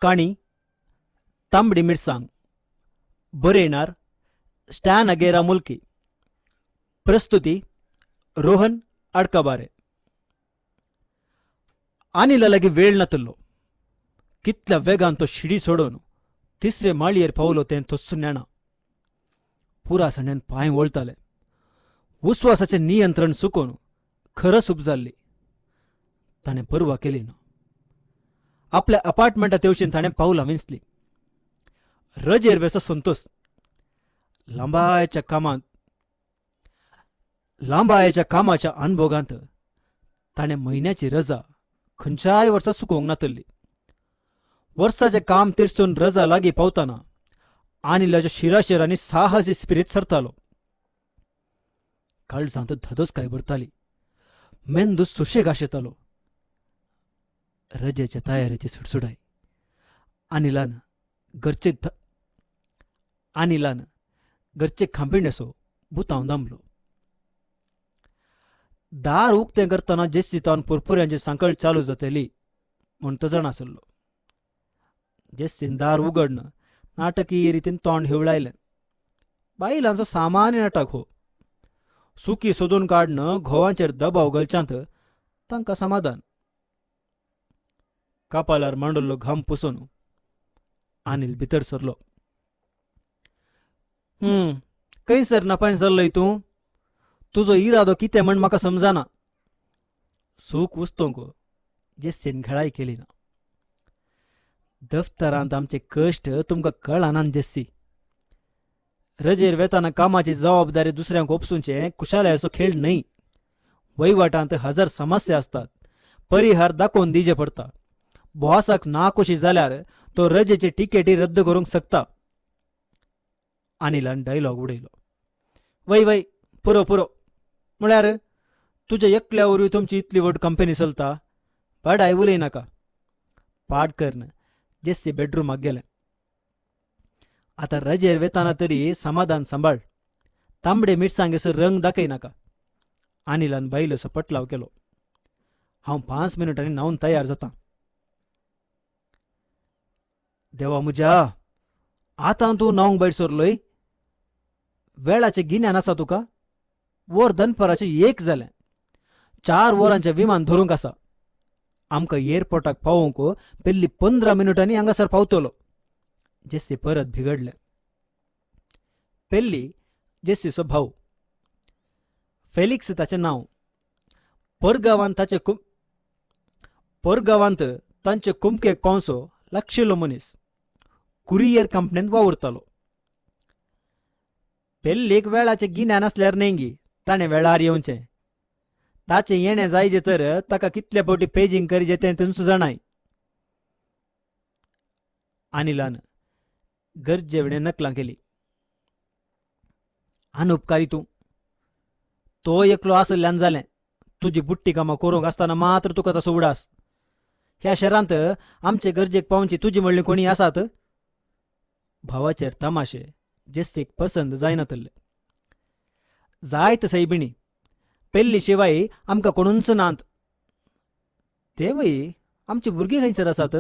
काणी तांबडी मिरसांग. बरयणार स्टॅन अगेरा मुल्की. प्रस्तुती रोहन अडकाबारे. अनिला लागीं वेळ नातलो. कितल्या वेगान तो शिडी सोडून तिसरे माळयेर पावलो तें तोच नेणा. पुरासण्यान पांय वळताले. उस्वासाचें नियंत्रण चुकोवन खरस उपजाल्ली. ताणें पर्वा केली ना. आपल्या अपार्टमेंटा तेवशीन ताणें पावलां विंचलीं. रजेर वेसो संतोष. लांबायच्या कामांत लांबायेच्या कामाच्या अनभोगांत ताणें म्हयन्याची रजा खंयच्याय वर्सा चुकोवंक नातल्ली. वर्साचें काम तिरसून रजा लागीं पावतना अनिलाच्या शिराशिरांनी साहसी स्पिरीत सरतालो. काळजांत धदोसकाय भरताली. मेंदू सुशेग आशेतालो. रजेच्या तयारेची सुडसुडाय. अनिलान घरचे अनिलान घरचे खांपिणेसो बुतांव दामलो. दार उक्तें करतना जेस्सितान पुरपुऱ्यांची सांकळ चालू जातली म्हूण तो जाणा आसलो. जेस्सीन दार उगडन नाटकीय रितीन तोंड हिवळायलें. बायलांचो सामान्य नाटक हो. सुकी सोदून काडन घोवांचेर दबाव घालच्यांत तांकां समाधान. कपालार मांडल्लो घाम पुसून अनिल भितर सरलो. खंयसर नपाय सरलोय तूं? तुजो इरादो कितें म्हण म्हाका समजना. सूख उस्तोंक जेस्सीन घळाय केली ना. दफ्तरांत आमचे कश्ट तुमकां कळनात जेस्सी. रजेर वेताना कामाची जबाबदारी दुसऱ्यांक ओपसूंचे खुशालयाचो खेळ न्हय. वहिवाटांत हजार समस्या आसतात. परिहार दाखोवन दिजे पडटा. बॉसाक नाखुशी जाल्यार तो रजेची तिकेटी रद्द करूंक शकता. अनिलान डायलॉग उडयलो. वय वय, पुरो पुरो. म्हळ्यार तुज्या एकल्या वरवीं तुमची इतली व्हड कंपनी चलता? बडाय उलय नाका. पाड करन जेस्सी बेडरुमाक गेलें. आतां रजेर वेताना तरी समाधान सांबाळ. तांबडे मिरसांगेचो रंग दाखय नाका. अनिलान बायलेचो पटलाव केलो. हांव 5 मिनटांनी न्हावन तयार जाता. देवा म्हज्या, आतां तूं न्हावंक भायर सरलोय? वेळाचें गिन्यान आसा तुका? वर दनपाराचें 1 जालें. 4 वरांचें विमान धरूंक आसा. आमकां एअरपोर्टाक पावोवंक पेल्ली 15 मिनटांनी हांगासर पावतलो. जेस्सी परत भिगडलें. पेल्ली जेस्सीचो भाव. फेलिक्स ताचें नांव. परगांवांत ताचे परगांवांत तांचे कुमकेक पावसो लागशिल्लो मनीस. कुरियर कंपनींत वावुरतालो. पेल्लीक वेळाचें गिन्यान आसल्यार न्हय ताणें वेळार येवचें. ताचें येणें जायजें तर ताका कितले फावटी पेजींग करीजे तें तुमचो जाणाय. अनिलान गरजे विणें नकलां केली. अनुपकारी तूं. तो एकलो आसल्यान जालें. तुजी बुट्टी कामां करूंक आसतना मात्र तुका तसो उडास. ह्या शहरांत आमचे गरजेक पावची तुजी म्हणली कोणी आसात? भावाचेर तमाशे जेस्सीक पसंद जायनातल्ले. जायत सैबिणी पेल्ली शिवाय आमकां कोणूच नात. ते वय आमची भुरगीं खंयसर आसात?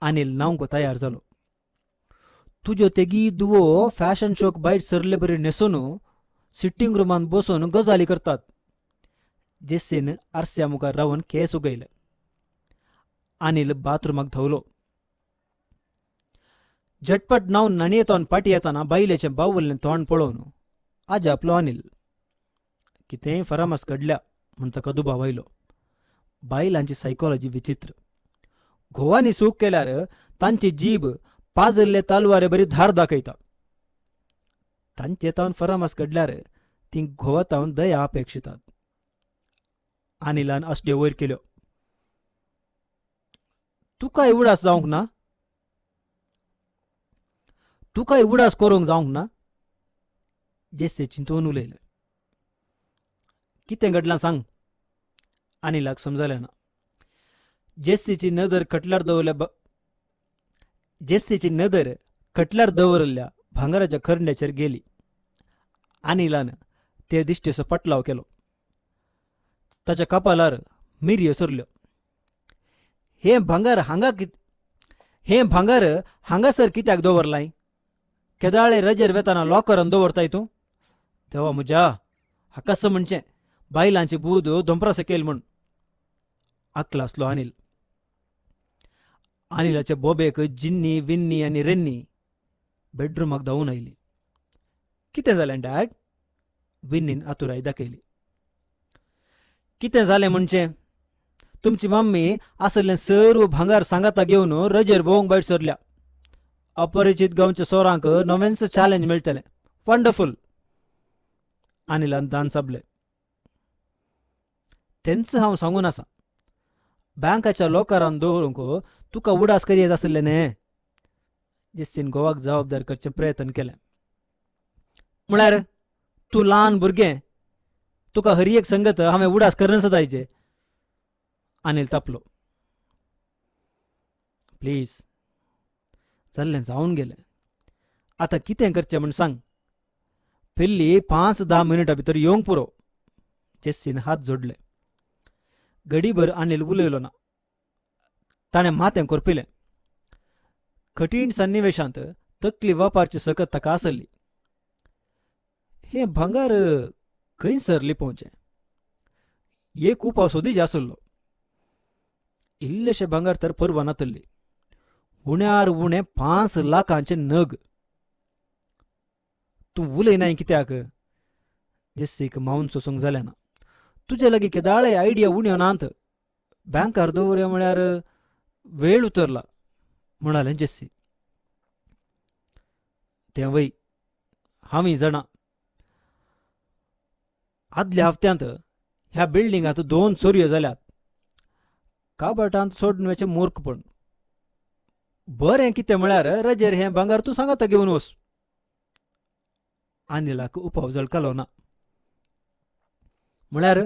अनिल न्हावंक तयार जालो. तुज्यो तेगी दुवो फॅशन शोक भायर सरले बरी न्हेसून सिटींग रुमांत बसून गजाली करतात. जेस्सीन आरस्या मुखार रावन केंस उगयले. अनिल बाथरुमाक धांवलो. झटपट न्हावन न्हाणयेंतल्यान फाटीं येतना बायलेचें बावुल्लें तोंड पळोवन आजापलो अनिल. कितेंय फरामस घडल्या म्हूण ताका दुबाव आयलो. बायलांची सायकोलॉजी विचित्र. घोवांनी चूक केल्यार तांची जीब पाजल्ले तालवारे बरी धार दाखयता. तांचे तावन फरामस घडल्यार ती घोवा तावन दया अपेक्षितात. अनिलान असल्यो वयर केल्यो. तुका उडास जावंक ना? तुका उडास करूंक जावंक ना? जेस्सी चिंतून उलयलें. कितें घडलां सांग. अनिलाक समजलें ना. जेस्सीची नदर खटल्यार दवरल्या जेस्सीची नदर खटल्यार दवरिल्ल्या भांगराच्या खरंड्याचेर गेली. अनिलान ते दिश्टीचो पटलाव केलो. ताच्या कपालार मिरयो सरल्यो. हें भांगर हांगा हें भांगर हांगासर कित्याक दवरलाय? केदाळे रजेर वेताना लॉकरान दवरताय तूं? देवा म्हज्या, हाकास म्हणचें बायलांची बूद धोंपरा सकयल म्हूण. आकलासलो अनिल. अनिलाच्या बोबेक जिन्नी, विन्नी आनी रेन्नी बेडरुमाक धांवून आयली. कितें जालें डॅड? विन्नीन आतुराय दाखयली. कितें जालें म्हणचें? तुमची मम्मी आसलें सर्व भांगर सांगाता घेवन रजेर भोंवंक भायर सरल्या. अपरिचीत गांवच्या सोरांक नवेंच चॅलेंज मेळटलें. वंडरफूल. अनिलान दान साबले. तेंच हांव सांगून आसा, बँकाच्या लॉकरान दवरूंक तुका उडास करयेत आसलें न्ही. जेस्सीन घोवाक जबाबदार करचें प्रयत्न केलें. म्हळ्यार तूं ल्हान भुरगें, तुका हर एक संगत हांवें उडास करनच जायचे. अनिल तापलो. प्लीज, जाल्लें जावन गेलें, आतां कितें करचें म्हूण सांग. पेल्ली 5-10 मिनटां भितर येवंक पुरो. जेस्सीन हात जोडले. घडीभर अनिल उलयलो ना. ताणें माथें कोरपिलें. कठीण सन्निवेशांत तकली वापरची सकत ताका आसली. हें भांगर खंयसर लिपोवचें? एक उपाव सोदीज आसलो. इल्लेशें भांगर तर परवा नातल्ली. उण्यार उणें 5 लाखांचे नग. तूं उलयनाय कित्याक? जेस्सीक मावन सोसूंक जालें ना. तुजे लागीं केदाळे आयडिया उण्यो नात. बँकार दवरया म्हळ्यार वेळ उतरला, म्हणालें जेस्सी. तें वय, हांवूय जाणा. आदल्या हप्त्यांत ह्या बिल्डिंगांत 2 चोरयो जाल्यात. काबाटांत सोडून वचें मूर्खपण. बरें कितें म्हळ्यार रजेर हें भांगर तूं सांगाता घेवन वच. अनिलाक उपाव जळकालो ना. म्हळ्यार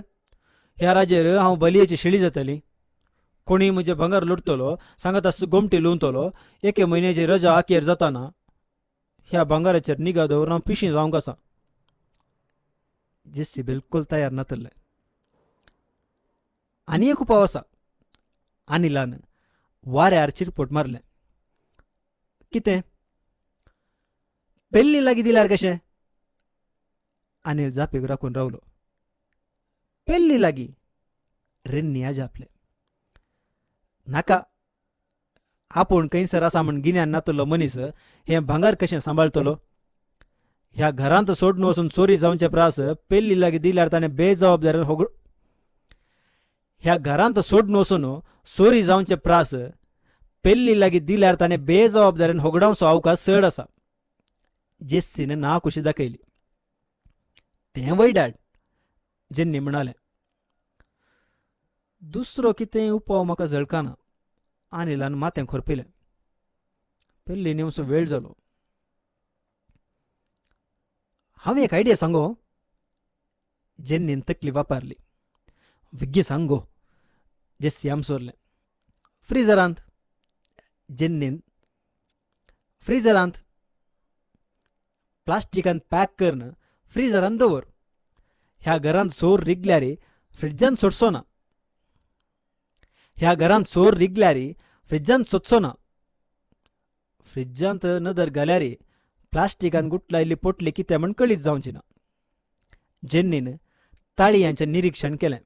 ह्या राजेर हांव बलयेची शेळी जातली. कोणीय म्हजें भांगर लुटतलो, सांगाता गोमटी लुंवतलो. एके म्हयन्याची रजा आखेर जाताना ह्या भांगराचेर निगा दवरून हांव पिशी जावंक आसा. जेस्सी बिलकुल तयार नातल्लें. आनी एक उपाव आसा. अनिलान वाऱ्यार चिरपोट मारलें. कितें? पेल्ली लागीं दिल्यार कशें? अनिल जापेक राखून रावलो. पेल्ली लागीं? रेन्नी अजापलें. नाका, आपूण खंयसर आसा म्हूण गिन्यान नातलो मनीस हें भांगर कशें सांबाळटलो? ह्या घरांत सोडून वचून चोरी जावचे प्रास पेल्ली लागीं दिल्यार ताणें बेजबाबदारीन होगड. ह्या घरांत सोडून वचून चोरी जावचे प्रास पेल्ली लागीं दिल्यार ताणें बेजबाबदारीन होगडावचो अवकाश चड आसा. जेस्सीन ना खुशी दाखयली. तें वय डॅड, जेन्नी म्हणालें. दुसरो कितेंय उपाव म्हाका झळकाना. अनिलान माथें खोरपिलें. पेल्ली नेवचो वेळ जालो. हांव एक आयडिया सांगो? जेन्नीन तकली वापरली. विग्गी सांगो. जेस्सी आमसोरलें. फ्रिजरांत. जेन्नीन फ्रिजरांत प्लास्टिकान पॅक करून फ्रिजरांत दवर. ह्या घरांत चोर रिगल्यार फ्रिज्जान सोडचो ना. ह्या घरांत चोर रिगल्यार फ्रिज्जान सोदचो ना. फ्रिज्जांत नदर घाल्यार प्लास्टिकान गुटलायल्ली पोटली कितें म्हण कळीत जावची ना. जेन्नीन ताळयांचें निरिक्षण केलें.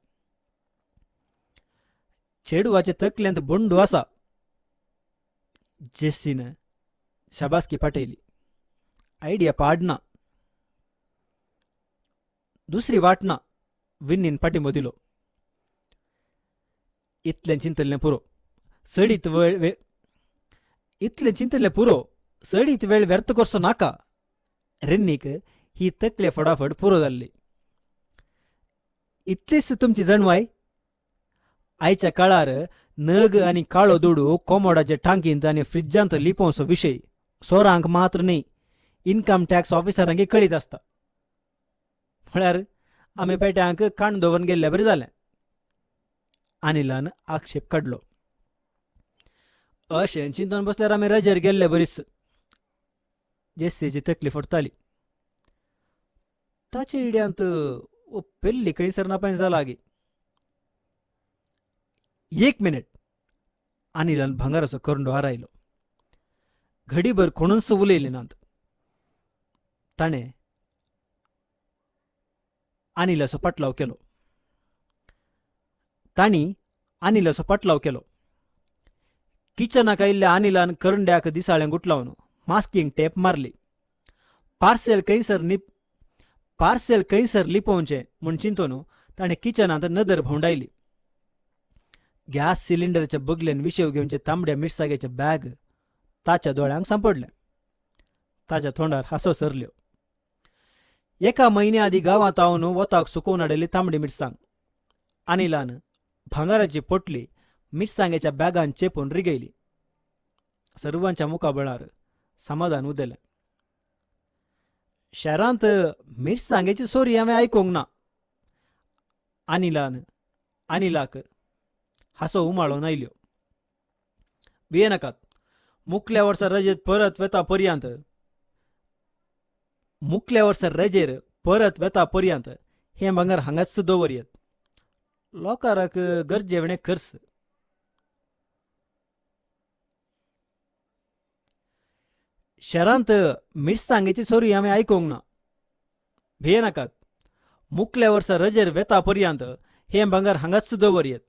चेडवाचे तकलेंत बोंडू आसा. जेस्सीन शाबासकी पाटयली. आयडिया पाडना, दुसरी वाट ना. विन्नीन पाठिंबो दिलो. इतलें चिंतल्लें पुरो, चडीत वेळ इतलें चिंतल्लें पुरो, चडीत वेळ व्यर्थ करचो नाका. रेन्नीक ही तकले फटाफट पुरो जाल्ली. इतलीच तुमची जाणवाय? आयच्या काळार नग आनी काळो दुडू कोमोडाचे टांकींत आनी फ्रिज्जांत लिपोवचो विशय सोरांक मात्र न्ही, इन्कम टॅक्स ऑफिसरांक कळीत आसता. म्हळ्यार आमी पेट्यांक काण दवरून गेल्ले बरें जालें. अनिलान आक्षेप काडलो. अशें चिंतून बसल्यार आमी रजेर गेल्ले बरीच. जेस्सीची तकली फुटताली. ताचे इड्यांत पेल्ली खंयसर नापाय जाला गी. एक मिनिट. अनिलान भांगराचो करंडो हारायलो. घडीभर कोणूच उलयले नात. ताणें अनिलाचो पाटलाव केलो. तांणी अनिलाचो पाटलाव केलो. किचनाक आयिल्ल्या अनिलान करंड्याक दिसाळें गुटलावन मास्किंग टेप मारली. पार्सेल खंयसर निप पार्सेल खंयसर लिपोवचें म्हूण चिंतून ताणें किचनांत नदर भोंवडायली. गॅस सिलिंडरच्या बगलेन विशेव घेवचे तांबड्या मिरसांगेचें बॅग ताच्या दोळ्यांक सांपडलें. ताच्या तोंडार हांसो सरल्यो. एका म्हयन्या आदीं गांवांत हांवन वताक सुकोवन हाडिल्ली तांबडी मिरसांग. अनिलान भांगराची पोटली मिरसांगेच्या बॅगान चेपून रिगयली. सर्वांच्या मुखाबळार समाधान उदेलें. शारांत मिरसांगेची सोरी हांवें आयकूंक ना. अनिलान अनिलाक हांसो उमाळून आयल्यो. भियेनाकात, मुखल्या वर्सा रजेत परत वेता पर्यंत मुखल्या वर्सा रजेर परत वेता पर्यंत हें भांगर हांगाच दवरयत. लोकाराक गरजे विणें खर्च. शारांत मिरसांगेची सोरी हांवें आयकूंक ना. भियेनाकात, मुखल्या वर्सा रजेर वेता पर्यंत हें भांगर हांगाच दवरयत.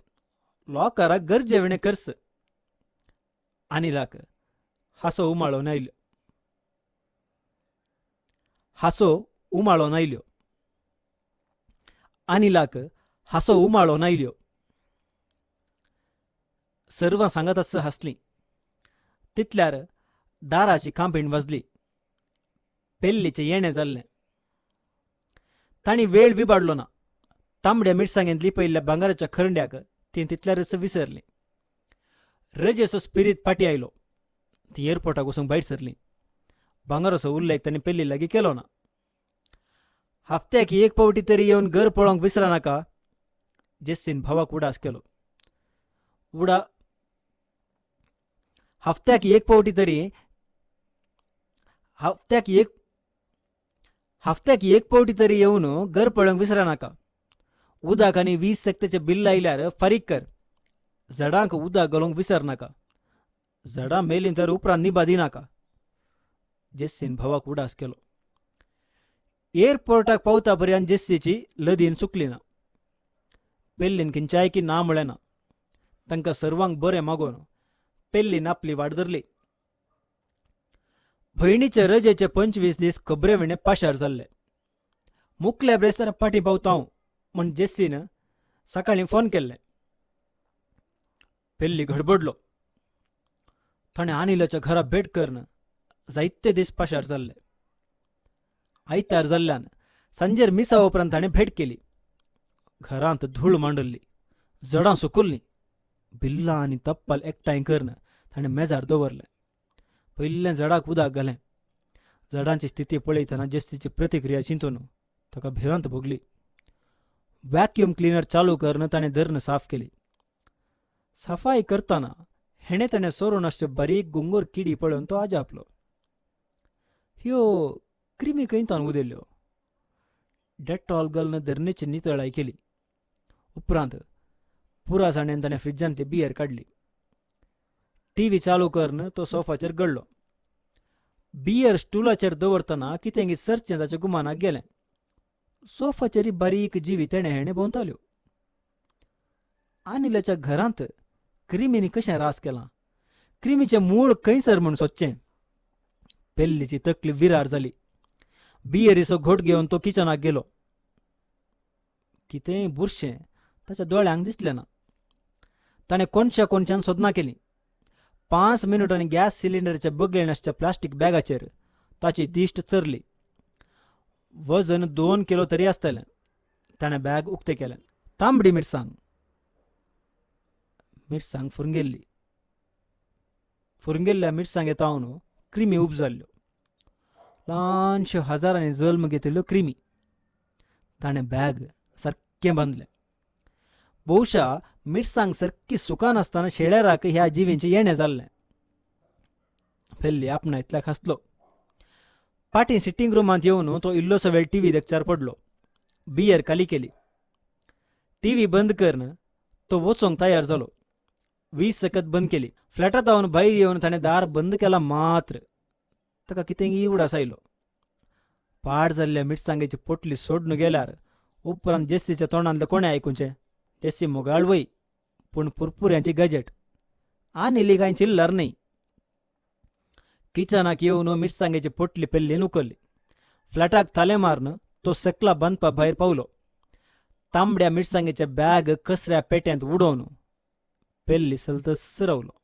लोकाराक गरजे विणें खर्च. अनिलाक हांसो उमाळून आयल्यो. हांसो उमाळून आयल्यो. अनिलाक हांसो उमाळून आयल्यो. सर्वां सांगाताच हांसलीं. तितल्यार दाराची कांपीण वाजली. पेल्लीचें येणें जाल्लें. तांणी वेळ विबाडलो ना. तांबड्या मिरसांगेंत लिपयिल्ल्या भांगराच्या खरंड्याक तीं तितल्यारच विसरलीं. रजेचो स्पिरीत फाटीं आयलो. तीं एअरपोर्टाक वचूंक भायर सरलीं. भांगराचो उल्लेख तांणी पेल्ली लागीं केलो ना. हप्त्याक एक फावटी तरी येवन घर पळोवंक विसरनाका. जेस्सीन भावाक उडास केलो. उडा हप्त्याक एक फावटी तरी हप्त्याक एक हप्त्याक एक फावटी तरी येवन घर पळोवंक विसरनाका. उदक आनी वीज सक्तेचें बिल आयल्यार फारीक कर. झाडांक उदक घालूंक विसरनाका. झाडां मेलीं तर उपरांत निभा दिनाका. जेस्सीन भावाक उडास केलो. एअरपोर्टाक पावता पर्यंत जेस्सीची लदीन चुकली ना. पेल्लीन खंयच्याय की ना म्हळें ना. तांकां सर्वांक बरें मागून पेल्लीन आपली वाट धरली. भयणीचे रजेचे 25 दीस खबरे विणें पाशार जाल्ले. मुखल्या ब्रेस्तारा फाटीं पावता हांव म्हूण जेस्सीन सकाळीं फोन केल्लें. पेल्ली घडबडलो. ताणें अनिलाच्या घरा भेट करून जायते दीस पाशार जाल्ले. आयतार जाल्ल्यान सांजेर मिसा उपरांत ताणें भेट केली. घरांत धूळ मांडल्ली, जडां सुकुल्लीं, बिल्लां आनी तप्पाल एकठांय करून ताणें मेजार दवरलें. पयल्लें झाडाक उदक घालें. झाडांची स्थिती पळयतना जेस्तीची प्रतिक्रिया चिंतून ताका भिरांत भोगली. व्हॅक्यूम क्लिनर चालू करून ताणें धरण साफ केली. सफाई करतना हेणें ताणें सोरून आसच्यो बारीक गुंगोर किडी पळोवन तो आजापलो. ह्यो क्रिमी खंयतान उदेल्यो. डेटॉल घालून धरणेची नितळाय केली. उपरांत पुरासाणेन ताणें फ्रिजांतली बियर काडली. टीव्ही चालू करून तो सोफाचेर गळ्ळो. बियर स्टुलाचेर दवरतना कितें सरचें ताच्या गुमानाक गेलें. सोफाचेर बारीक जिवी तेणें हेणें भोंवताल्यो. अनिलाच्या घरांत क्रिमींनी कशें रास केलां, क्रिमीचें मूळ खंयसर म्हूण सोदचें. पेल्लीची तकली विरार जाली. बियरीचो घोट घेवन तो किचनाक गेलो. कितेंय बुरशें ताच्या दोळ्यांक दिसलें ना. ताणें कोनशा कोनशान सोदनां केलीं. 5 मिनटांनी गॅस सिलिंडरच्या बगलेन आसच्या प्लास्टीक बॅगाचेर ताची दिश्ट चरली. वजन 2 किलो तरी आसतलें. ताणें बॅग उक्तें केलें. तांबडी मिरसांग. मिरसांग फुरंगेल्ली. फुरंगेल्ल्या मिरसांगे तावन क्रिमी उब जाल्ल्यो. ल्हानश्यो हजारांनी जल्म घेतिल्ल्यो क्रिमी. ताणें बॅग सारकें बांदलें. बहुशा मिरसांग सारकी सुकानासतना शेळेराक ह्या जिवींचें येणें जाल्लें. पेल्ली आपणा इतल्याक हांसलो. फाटीं सिटींग रुमांत येवन तो इल्लोसो वेळ टीव्ही देखचार पडलो. बियर खाली केली. टीव्ही बंद करून तो वचोंक तयार जालो. वीज सकत बंद केली. फ्लॅटांत भायर येवन ताणें दार बंद केलां मात्र ताका कितेंय उडास आयलो. पाड जाल्ल्या मिरसांगेची पोटली सोडून गेल्यार उपरांत जेसीच्या तोंडांतलें कोणें आयकुचें? जेसी मोगाळ वय, पूण पुरपुऱ्यांची गजेट आनी कांय चिल्लर न्हय. किचनाक येवन मिरसांगेची पोटली पेल्लीन उखल्ली. फ्लॅटाक थालें मारून तो सकला बांदपा भायर पावलो. तांबड्या मिरसांगेचें बॅग कचऱ्या पेट्यांत उडोवन पेल्ली सलतस रावलो.